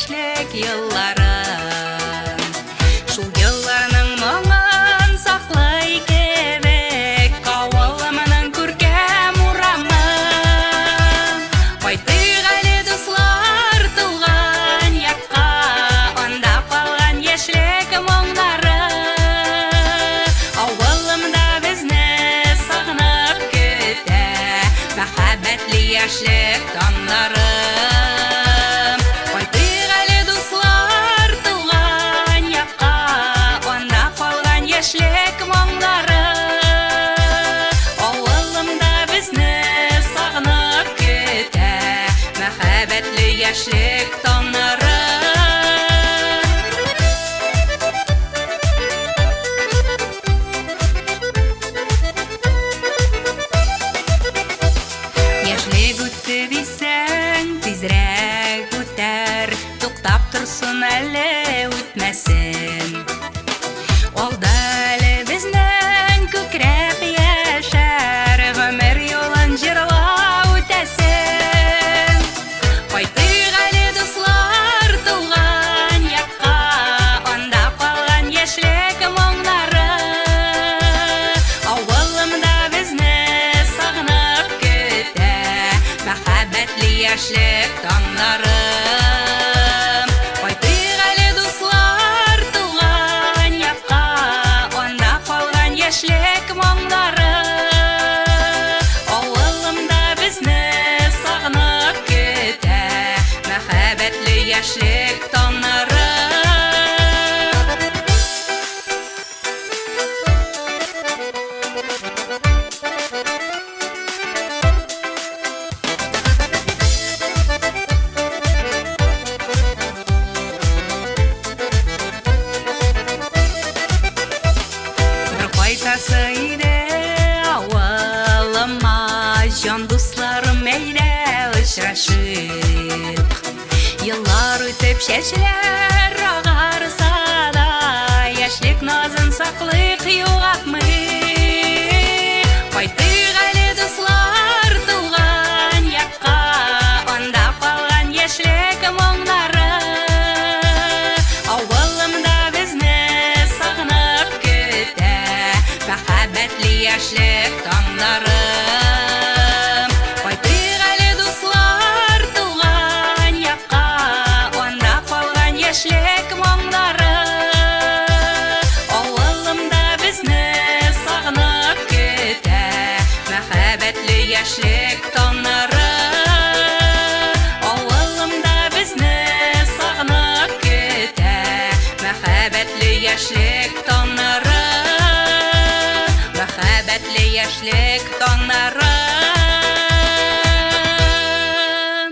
яшьлек елларын. Шул елларның моңын саклый кебек авылымның күркәм урамы. Кайтыйк әле, дуслар, туган якка, анда калган яшьлек моңнары. Авылымда безне сагынып көтә мәхәббәтле яшьлек таңнары. Кайтыйк әле, дуслар, туган якка, анда калган яшьлек моңнары. Авылымда безне сагынып көтә мәхәббәтле яшьлек таңнары. Яшьлек үтте дисәң, тизрәк үтәр, туктап торсын әле үтмәсен. Алда әле безнең күкрәп яшәр, гомер юлын җырлап үтәсен. Кайтыйк әле, дуслар, туган якка, анда калган яшьлек моңнары. Авылымда безне сагынып көтә мәхәббәтле яшьлек таңнары. Кайтыйк әле, дуслар, туган якка, анда калган яшьлек моңнары. Авылымда безне сагынып көтә мәхәббәтле яшьлек таңнары. Бер кайтасы иде авылыма, җан дусларым, әйдә очрашыйк. Еллар үтеп чәчләр агарса да, яшьлек назын саклыйк, югалтмыйк. Кайтыйк әле, дуслар, туган якка, анда калган яшьлек моңнары. Авылымда безне сагынып көтә мәхәббәтле яшьлек таңнары. Кайтыйк әле, дуслар, туган якка, анда калган яшьлек моңнары. Авылымда безне сагынып көтә мәхәббәтле яшьлек таңнары. Авылымда безне сагынып көтә мәхәббәтле яшьлек таңнары. Мәхәббәтле яшьлек таңнары.